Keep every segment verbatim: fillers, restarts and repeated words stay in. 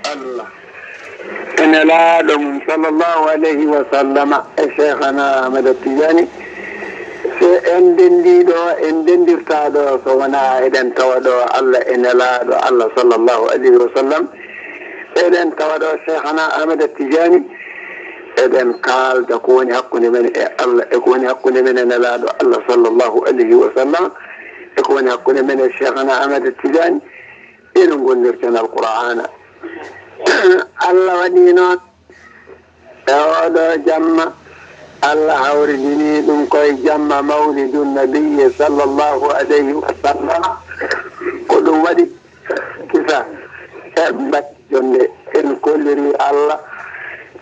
Allah e Nelaaɗo mum, sallallahu alayhi wa sallama, e Cheikhana Ahmad Tijani. So en ndenndii ɗo, en ndenndirtaa ɗo, so wonaa eɗen tawa ɗo Allah e Nelaaɗo Allah, sallallahu alayhi wa sallam. Eɗen tawa ɗo Cheikhana Ahmad Tijani. Eɗen kaalda ko woni hakkunde men e Allah, e ko woni hakkunde men e Nelaaɗo Allah, sallallahu alayhi wa sallam, e ko woni hakkunde men e Cheikhana Ahmad Tijani. Ino gollirten Alqur'aana. Allah waɗi noon e oɗo jamma, Allah hawridini ɗum koye jamma Mawlidu Nabiyyi, sallallahu alayhi wa sallam. Ko ɗum waɗi kisa e mbaɗi jonde en kolliri Allah.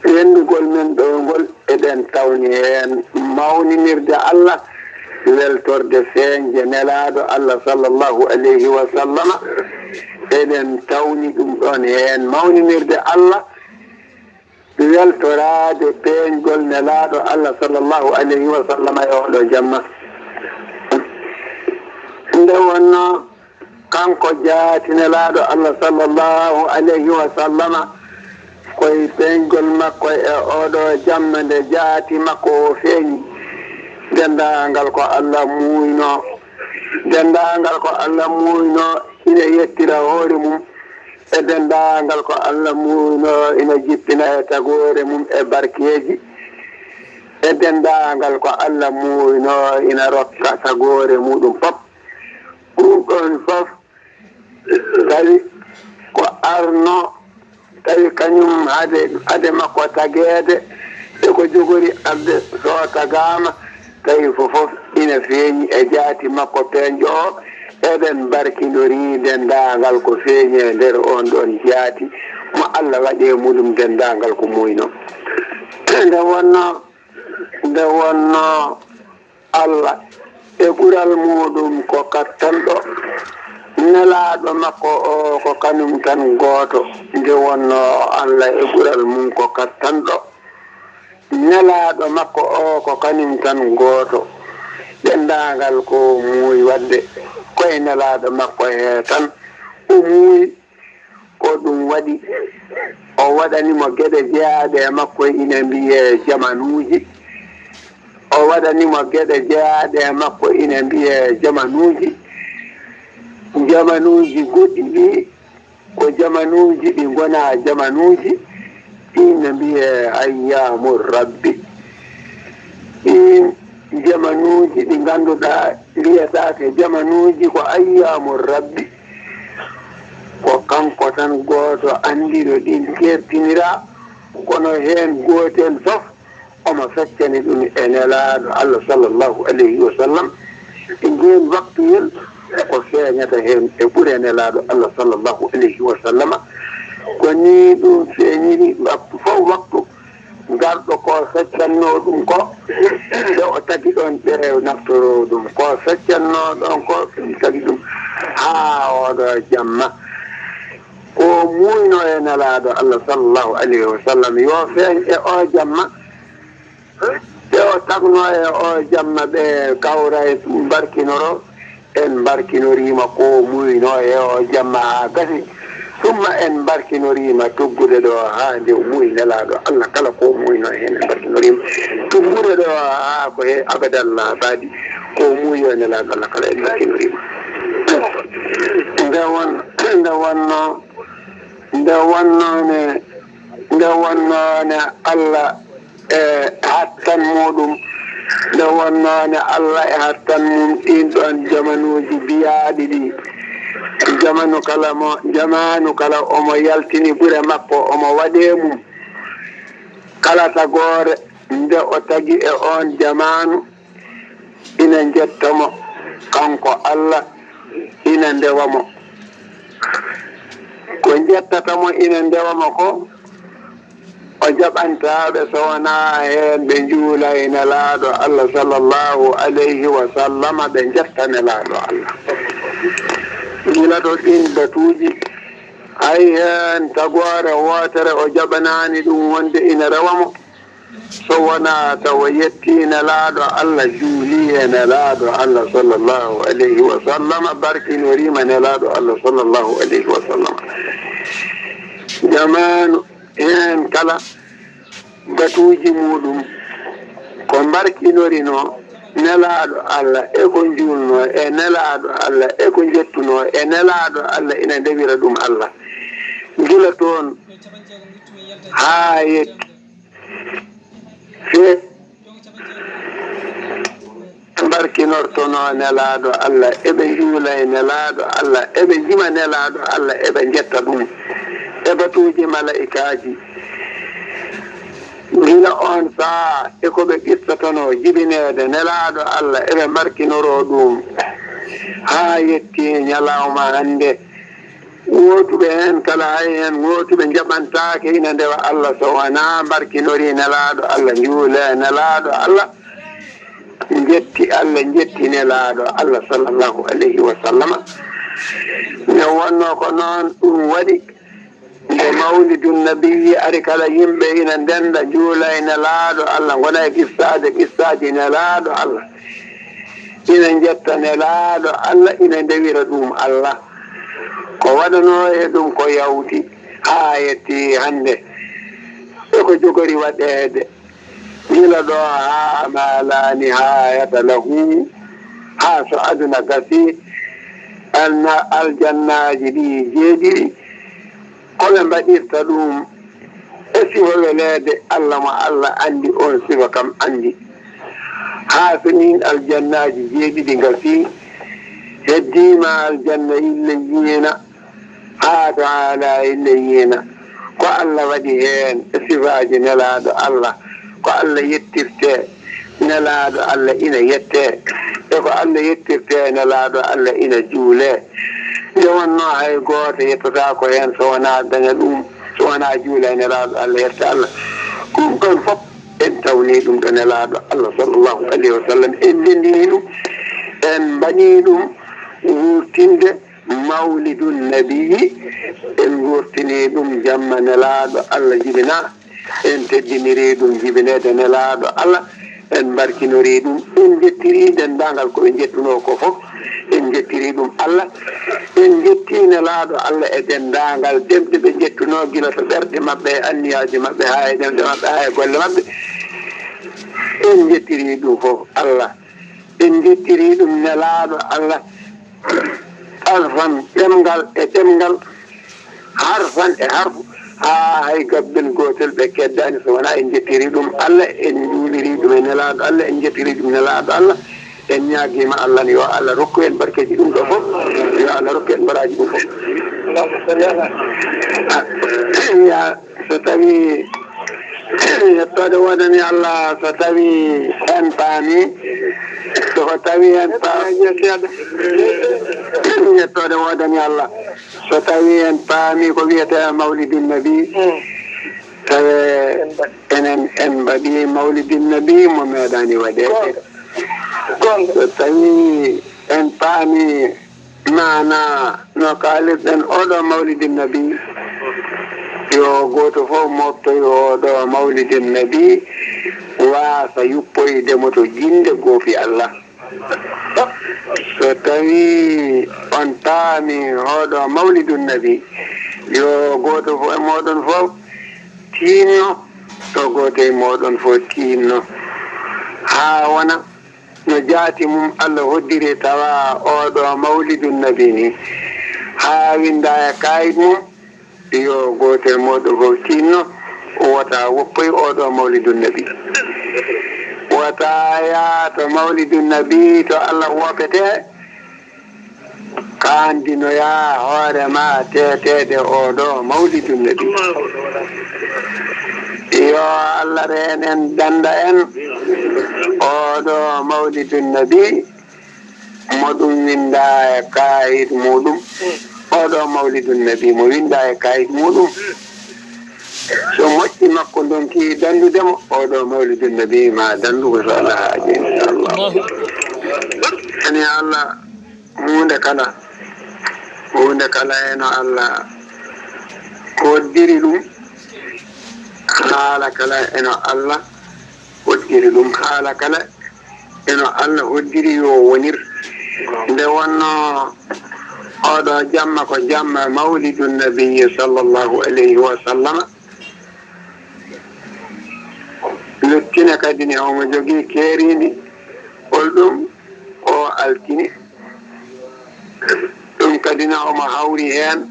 Renndugol men ɗo ngol, eɗen tawni heen mawninirde Allah, weltorde feeñde Nelaaɗo Allah, sallallahu alayhi wa sallama. Eɗen tawni ɗum ɗoon heen mawninirde Allah, weltoraade peeñgol Nelaaɗo Allah, sallallahu alayhi wa sallama, e oɗo jamma. Nde wonnoo kanko jaati Nelaaɗo Allah, sallallahu alayhi wa sallama, koye peeñgol makko e oɗo jamma, nde jaati makko o feeñi, denndaangal ko Allah muuyno, denndaangal ko Allah muuyno ina yettira hoore mum, e denndaangal ko Allah muuyno ina jippina e tagoore mum e barkeeji, e denndaangal ko Allah muuyno ina rokka tagoore muɗum fof. Ɗum ɗoon fof tawi ko arno, tawi kañum hade, hade makko tageede, e ko jogori arde so tagaama, tawi fof fof ina feeñi e jaati makko peeñɗo o. Eɗen mbarkinori denndaangal ko feeñi e nder oon ɗoon jaati mo Allah waɗi e muɗum denndaangal ko muuyno. Nde wonnoo, nde wonnoo Allah e ɓural muɗum ko kattanɗo, Nelaaɗo makko o ko kanum tan gooto. Nde wonnoo Allah e ɓural mum ko kattanɗo, Nelaaɗo makko o ko kanum tan gooto. Denndaangal ko muuyi waɗde, ko e Nelaaɗo makko he tan o muuyi. Ko ɗum waɗi o waɗani mo geɗe jeyaaɗe e makko ina mbiyee jamanuuji. O waɗani mo geɗe jeyaaɗe e makko ina mbiyee jamanuuji. Jamanuuji goɗɗi ɗi ko jamanuuji ɗi ngonaa jamanuuji, ɗiin ne mbiyee ayyaamu Rabbi. Ɗiin jamanuuji ɗi ngannduɗaa mbiyetaake jamanuuji ko ayyaamu Rabbi. Ko kanko tan gooto anndiiɗo ɗiin keertiniraa, kono heen gootel fof omo feccani ɗum e Nelaaɗo Allah, sallallahu alayhi wa sallam. E ngeen waktuyel ko feeñata heen e ɓure Nelaaɗo Allah, sallallahu alayhi wa sallama. Ko nii ɗum feeñiri waktu fof waktu, garɗo ko feccannoo ɗum ko, nde o tagi ɗoon ɓe naftoroo ɗum, ko feccannoo ɗoon ko ɗum tagi ɗum haa oɗo jamma. Ko muuyno e Nelaaɗo Allah, sallallahu alayhi wa sallam, yo feeñ e o jamma. Ɓe o tagnoo e o jamma, ɓe kawra e mbarkinoro, en mbarkinoriima ko muuyno e o jamma haa gasi. Summa en mbarkinoriima tuggude ɗo haa nde o muuyi Nelaaɗo Allah, kala ko muuyno heen en mbarkinoriima. Tuggude ɗo haa ko he abadal abadi, ko muuyi o Nelaaɗo Allah kala en mbarkinoriima. Nde won, nde wonnoo, nde wonnoo ne, nde wonnoo ne Allah e hattan muɗum, nde wonnoo ne Allah e hattan mum ɗiin ɗoon jamanuuji biyaaɗi ɗi. Jamanu kala mo, jamaanu kala omo yaltini ɓure makko, omo waɗee mum. Kala tagoore nde o tagi e oon jamaanu, ina njetta mo kanko Allah, ina ndewa mo. Ko njettata mo ina ndewa mo ko, o jaɓantaa ɓe so wonaa heen ɓe njuula e Nelaaɗo Allah, sallallahu alayhi wa sallama, ɓe njetta Nelaaɗo Allah. Gila to ɗiin batuuji, hay heen tagoore wootere o jaɓanaani ɗum wonde ina rewa mo. So wonaa tawa yettii Nelaaɗo Allah, juulii e Nelaaɗo Allah sallallahu alayhi wa sallam, barkinoriima Nelaaɗo Allah sallallahu alayhi wa sallam. Jamaanu heen kala, batuuji muuɗum ko mbarkinorinoo Nelaaɗo Allah, e ko njuulnoo e Nelaaɗo Allah, e ko njettunoo e Nelaaɗo Allah, ina ndewira ɗum Allah. Gila toon haa yetti fee mbarkinortonoo Nelaaɗo Allah, eɓe njuula e Nelaaɗo Allah, eɓe njima Nelaaɗo Allah, eɓe njetta ɗum e batuuji malaa'ikaaji. Gila oon sahaa e ko ɓe qissatonoo jibineede Nelaaɗo Allah, eɓe mbarkinoroo ɗum haa yetti ñalawma hannde. Wootuɓe heen kala, hay heen wootuɓe njaɓantaake ina ndewa Allah so wonaa mbarkinorii Nelaaɗo Allah, njuulee Nelaaɗo Allah, njetti Allah, njetti Nelaaɗo Allah sallallahu alayhi wa sallama. Nde wonnoo ko noon ɗum waɗi, nde Mawlidun Nabiyyi ari kala, yimɓe ina ndennda, njuula e Nelaaɗo Allah, ngona e qissaade qissaaji Nelaaɗo Allah, ina njetta Nelaaɗo Allah, ina ndewira ɗum Allah. Ko waɗanoo e ɗum ko yawti haa yetti hannde, e ko jogori waɗeede gila ɗo haa ma laa nihaayata lahu, haa so aduna gasi, alna-, aljannaaji ɗi jeeɗiɗi, ko ɓe mbaɗirta ɗum e sifa weleede Allah mo Allah anndi, oon sifa kam anndi. Haa so ɗiin aljannaaji jeeɗiɗi ngasii, heddiima aljanna ille yiina, haa to haala ille yiina, ko Allah waɗi heen e sifaaji Nelaaɗo Allah, ko Allah yettirtee, Nelaaɗo Allah ina yettee, e ko Allah yettirtee, Nelaaɗo Allah ina juulee. Nde wonnoo hay gooto yettotaako heen so wonaa daña ɗum, so wonaa juula e Nelaaɗo Allah, yetta Allah. Ɗum ɗoon fof en tawnii ɗum ɗo Nelaaɗo Allah sallallahu alayhi wa sallam, en ndenndinii ɗum, en mbaɗii ɗum wuurtinde Mawlidun Nabiyyi, en wuurtinii ɗum jamma Nelaaɗo Allah jibinaa, en teddinirii ɗum jibineede Nelaaɗo Allah, en mbarkinorii ɗum, en njettirii denndaangal ko ɓe njettunoo ko fof, en njettirii ɗum Allah, en njettii Nelaaɗo Allah e denndaangal ɗemɗe ɓe njettunoo, gila to ɓerɗe maɓɓe, e anniyaaji maɓɓe, haa e ɗemɗe maɓɓe, haa e golle maɓɓe, en njettirii ɗum fof Allah. En njettirii ɗum Nelaaɗo Allah, alfan ɗemngal e ɗemngal, harfan e harfu, haa hay gabbel gootel ɓe keddaani, so wonaa en njettirii ɗum Allah, en njuulirii ɗum e Nelaaɗo Allah, en njettirii ɗum Nelaaɗo Allah, en ñaagiima Allah ne yo Allah rokku en barkeeji ɗum ɗo fof, yo Allah rokku en baraaji ɗum fof. Ah, ya, so tawi yettoode woodani Allah, so tawi en paami, so ko tawi en paami, yettoode woodani Allah, so tawi en paami ko wiyetee Mawlidun Nabi, tawe enen en mbaɗi Mawlidun Nabi mo meeɗaani waɗeede. So tawi en paami maana no kaalirɗen oɗo Mawlidin Nabi, yo gooto fof moftoy oɗo Mawlidin Nabi, waasa yuppoyde mo to jinnde goopi Allah. So tawi on paami oɗo Mawlidun Nabi, yo gooto fof e mooɗon fof tiinno, so gooto e mooɗon fof tiinno, haa wona no jaati mum Allah hoddiri tawa oɗo Mawlidun Nabi ni, haa winnda e kaayit mum, yo gooto e mooɗon fof tiinno, wota woppoy oɗo Mawlidun Nabi. Wota yaa to Mawlidun Nabi to Allah woppetee, kaandinoyaa hoore ma teeteede oɗo Mawlidun Nabi. Yo Allah reen en, dannda en, oɗo Mawlidun Nabi, mo ɗum winnda e kaayit muɗum, oɗo Mawlidun Nabi, mo winnda e kaayit muɗum, so moƴƴi makko ndonki danndude mo, oɗo Mawlidun Nabi ma danndu ko so Allah haaji, inchallah. Ani Allah, huunde kala, huunde kala eno Allah hoddiri ɗum, haala kala eno Allah hoddiri ɗum, haala kala eno Allah hoddiri yo wonir. Nde wonno oɗo jamma ko jamma mawlidu nabiyi sallallahu alayhi wa sallama. Luttine kadi ne omo jogii keeriindi, hol ɗum? O altine. Ɗum kadi ne omo hawri heen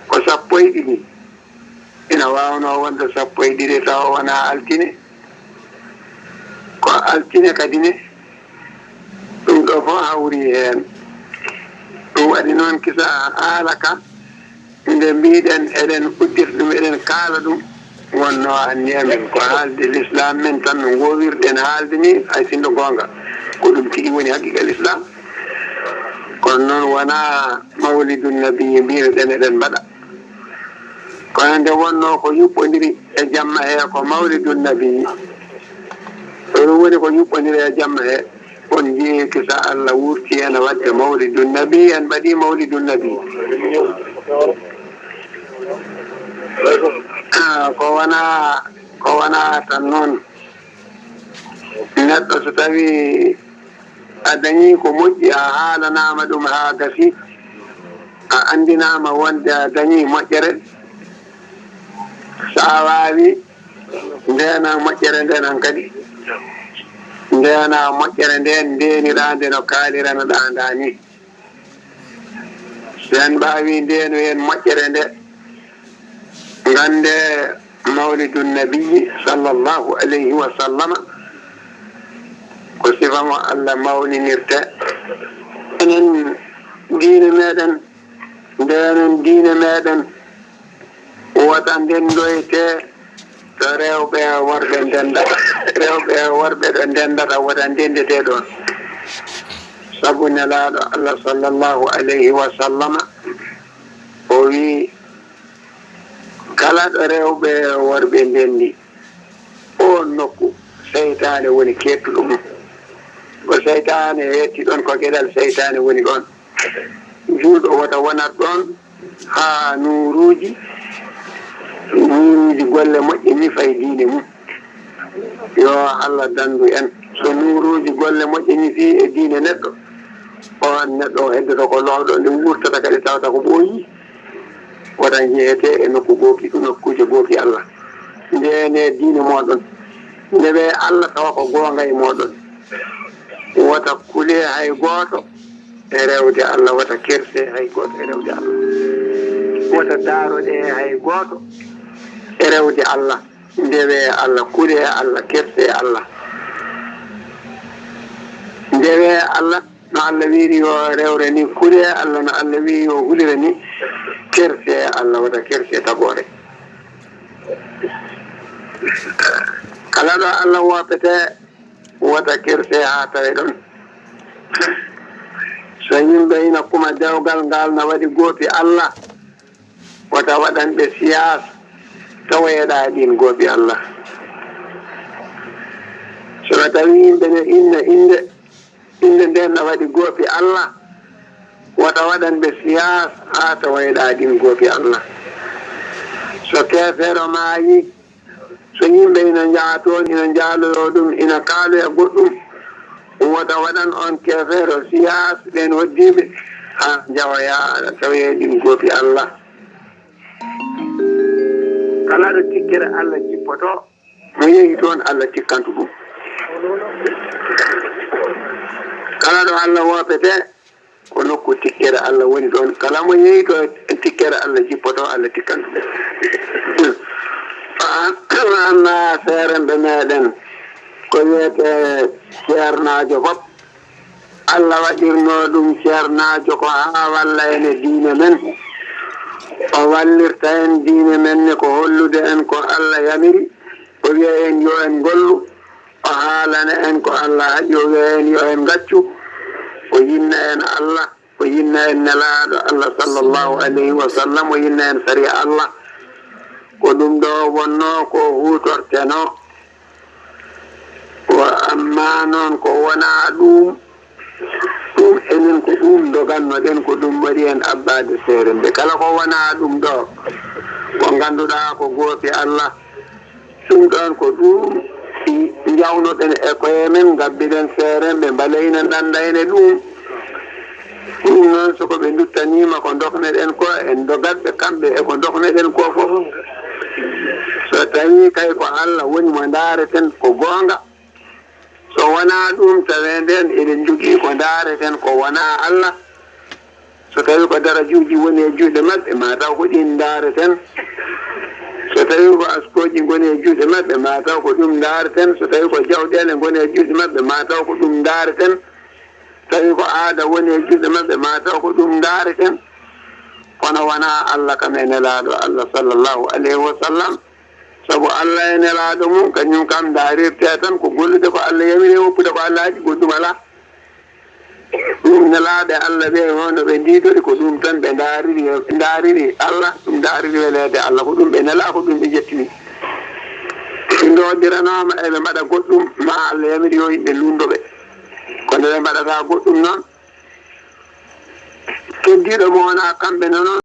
ko sappo e ɗiɗi. Ina waawnoo wonde sappo e ɗiɗi tawa wonaa altine. Ko altine kadi ne, ɗum ɗo fof hawri heen. Ɗum waɗi noon kisa haala ka, nde mbiɗen eɗen uddirta ɗum, eɗen kaala ɗum, wonno anniya men ko haalde l'islam men tan no ngoowirɗen haalde ni, hay sinno goonga ko ɗum tigi woni haqiqa l'islam. Kono noon wonaa mawlidu nabi mbiɗen eɗen mbaɗa. Kono nde wonnoo ko yuɓɓondiri e jamma he ko mawlidu nabi, ko ɗum woni ko yuɓɓondiri e jamma he. On njiyii kisa Allah wurti heen waɗde mawlidu nabi, en mbaɗii mawlidu nabi. Ah, ko wonaa, ko wonaa tan noon. Neɗɗo so tawii a dañii ko moƴƴi, a haalanaama ɗum haa gasi, a anndinaama wonde a dañii moƴƴere, so a waawii, ndeena moƴƴere nden hankadi. Ndeena moƴƴere nden, ndeeniraa nde no kaaliranoɗaa ndaa ni. So en mbaawii ndeenoyen moƴƴere nde, ngannde mawlidu nabiyi sallallahu alayhi wa sallama ko sifa mo Allah mawninirte. Enen diine meɗen, ndeenen diine meɗen, wota ndenndoyte to rewɓe e worɓe ndenndata. Rewɓe e worɓe ɗo ndenndata, wota ndenndetee ɗoon. Sabu Nelaaɗo Allah sallallahu alayhi wa sallama, o wii, kala ɗo rewɓe e worɓe ndenndi, oon nokku, seytaane woni keettuɗo mum. Ko seytaane heetti ɗoon, ko geɗal seytaane woni ɗoon. Juulɗo wota wonat ɗoon haa nuuruuji, nuuruuji golle moƴƴe ñifa e diine mum. Yo Allah danndu en. So nuuruuji golle moƴƴe ñifii e diine neɗɗo, oon neɗɗo o heddoto ko loowɗo, nde wurtata kadi tawata ko ɓooyi. Wota njehete e nokku gooki, nokkuuje gooki Allah. Ndeene diine mooɗon. Ndewe Allah tawa ko goonga e mooɗon. Wota kulee hay gooto e rewde Allah, wota kersee hay gooto e rewde Allah. Wota daaroɗee hay gooto e rewde Allah. Ndewee Allah, kulee Allah, kersee Allah. Ndewee Allah, no Allah wiiri yo rewre ni, kulee Allah, no Allah wiiri yo hulire ni, kersee Allah, wota kersee tagoore. Kala ɗo Allah woppetee, wota kersee haa tawee ɗon. So yimɓe ina kuma dewgal ngal na waɗi goopi Allah, wota waɗan ɓe siyaas tawoyeɗaa ɗin goopi Allah. So ɓe tawi yimɓe ne inna innde, innde nden na waɗi goopi Allah, wota waɗan ɓe siyaas haa tawoyeɗaa ɗin goopi Allah. So keefeero maayi, so yimɓe ina njaha toon, ina njaaloyoo ɗum, ina kaaloya goɗɗum, wota waɗan oon keefeero siyaas ɓeen hoɗdiiɓe, haa njawoya aɗa tawoyee ɗin goopi Allah. Kala ɗo tikkere Allah jippotoo, mo yehi toon Allah tikkanto ɗum. Kala ɗo Allah woppetee, ko nokku tikkere Allah woni ɗoon. Kala mo yehi to tikkere Allah jippotoo, Allah tikkanto ɗum. Fa amma seeremɓe meɗen, ko wiyetee ceernaajo fof, Allah waɗirnoo ɗum ceernaajo ko haa walla en e diine men. O wallirta en diine men ne ko hollude en ko Allah yamiri, o wiya en yo en ngollu, o haalana en ko Allah haɗi, o wiya en yo en ngaccu, o yinna en Allah, o yinna en Nelaaɗo Allah sallallahu alayhi wa sallam, o yinna en sariya Allah. Ko ɗum ɗo wonnoo ko huutortenoo. Wa amma noon ko wonaa ɗum, ɗum enen ko ɗum dogannoɗen, ko ɗum waɗi en abbaade seeremɓe. Kala ko wonaa ɗum ɗo, ko ngannduɗaa ko goopi Allah, Ɗum ɗoon ko ɗum njawnoɗen e koye men, ngabbiɗen seeremɓe, mbaleyna, ndanndayne ɗum. Ɗum noon, so ko ɓe nduttaniima ko ndokneɗen ko, en ndogat ɓe kamɓe e ko ndokneɗen ko fof. So tawii kay ko Allah woni mo ndaareten, ko goonga. So wonaa ɗum, tawee ndeen eɗen njogii ko ndaareten ko wonaa Allah. So tawii ko darajuuji woni e juuɗe maɓɓe, maa taw ko ɗiin ndaareten. So tawii ko askooji ngoni e juuɗe maɓɓe, maa taw ko ɗum ndaareten. So tawii ko jawɗeele ngoni e juuɗe maɓɓe, maa taw ko ɗum ndaareten. Tawi ko aada woni e juuɗe maɓɓe, maa taw ko ɗum ndaareten. Kono wonaa Allah kam e Nelaaɗo Allah, sallallahu alayhi wa sallam. Sabu Allah e Nelaaɗo mum, kañum kam ndaarirtee tan ko gollude ko Allah yamiri e woppude ko Allah haɗi, goɗɗum alaa. Ɗum nelaaɓe Allah ɓe, wonno ɓe ndiidori, ko ɗum tan ɓe ndaariri, ɓe ndaariri Allah, ɗum ndaariri weleede Allah, ko ɗum ɓe nelaa, ko ɗum ɓe njettini. Ɓe ndoondiranaama eɓe mbaɗa goɗɗum, ma Allah yamiri yo yimɓe lundo ɓe. Kono ɓe mbaɗataa goɗɗum noon. Keddiiɗo mo wonaa kamɓe noon,